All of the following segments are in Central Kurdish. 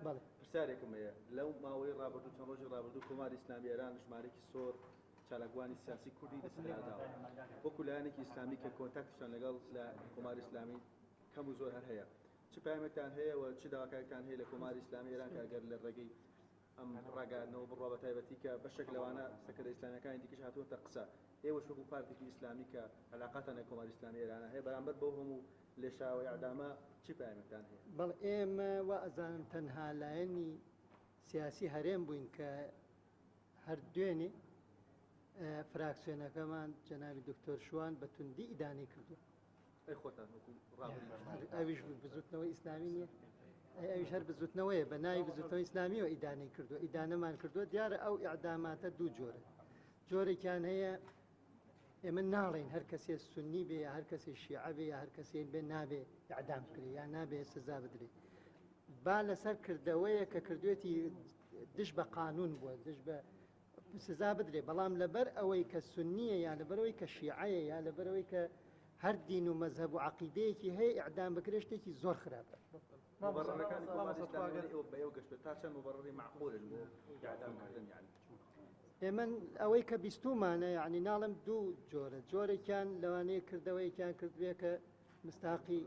بەڵێ. پرسیارێکم هەیە لەو ماوەی ڕابردوو چەند ڕۆژی ڕابردوو کۆماری ئیسلامی ئێران ژمارەیەکی زۆر چالاکوانی سیاسی کوردی لە سەرا داوە وەکو لایەنێکی ئیسلامی کە کۆنتاکتیشان لەگەڵ لە کۆماری ئیسلامی کەم و زۆر هەر هەیە چ پەیامێکتان هەیە و چ داواکاریتان هەیە لە کۆماری ئیسلامی ئێران کە ئەگەر لە ڕێگەی ئەم ڕاگەیاندنەوە بڕوا بە تایبەتی کە بەشێک لەوانە سەرکردە ئیسلامیەکانی دیکەش هاتووەتە قسە ئێوەش وەکو پارتێکی ئیسلامی کە علاقاتان لە کۆماری ئیسلامی ئێرانە هەیە بەرامبەر بەو هەموو لێشاوە ئیعدامە چی پەیامێکتان هەیە؟ بەڵێ ئێمە وا ئەزانم تەنها لایەنی سیاسی هەرێم بووین کە هەر دوێنێ فراکسیۆنەکەمان جەنابی دکتۆر شوان بە توندی ئیدانەی کردووە. ئەی خۆتان وەکو ڕابەری گشتی ئەویش بزوتنەوەی ئیسلامی نییە؟ ئەی ئەویش هەر بزوتنەوەیە بە ناوی بزوتنەوەی ئیسلامیەوە ئیدانەی کردووە ئیدانەمان کردووە دیارە ئەو ئیعداماتە دوو جۆرە جۆرێکیان هەیە ئێمە ناڵێین هەر کەسێ سنی بێ یا هەر کەسێ شیعە بێ یا هەر کەسێ بێ نابێ ئیعدام بکرێ یا نابێ سزا بدرێ با لەسەر کردەوەیە کە کردوێتی دژ بە قانون بووە دژ بە سزا بدرێ بەڵام لەبەر ئەوەی کە سنیە یا لەبەرەوەی کە شیعەیە یا لەبەرەوەی کە هەر دین و مەزهەب و عەقیدەیەکی هەیە ئیعدام بکرێ شتێکی زۆر خراپە. مبررەکانی کۆماری ئیسلامی ئێوە بە ئێوە گەشتووە تا چەند مبرری مەعقولن بۆ ئیعدام کردن یانی؟ ئێمە ئەوەی کە بیستوومانە یعنی ناڵێم دوو جۆرە جۆرێکیان لەوانەیە کردەوەیەکیان کردبێ کە مستاقی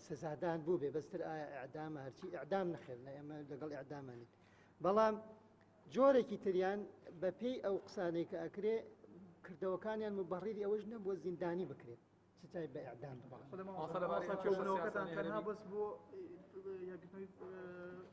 سزادان بوو بێ بەستر ئایا ئیعدامە هەرچی ئیعدام نەخێر نە ئێمە لەگەڵ ئیعدامانین بەڵام جۆرێکی تریان بەپێی ئەو قسانەی کە ئەکرێ کردەوەکانیان مبەڕیری ئەوەش نەبووە زیندانی بکرێت چ جای بە ئیعدام بکرێت. مامۆستا لەبارەی ئەم کێشە سیاسیانەی هەرێمی بەس بۆ یەکگرتنەوەی.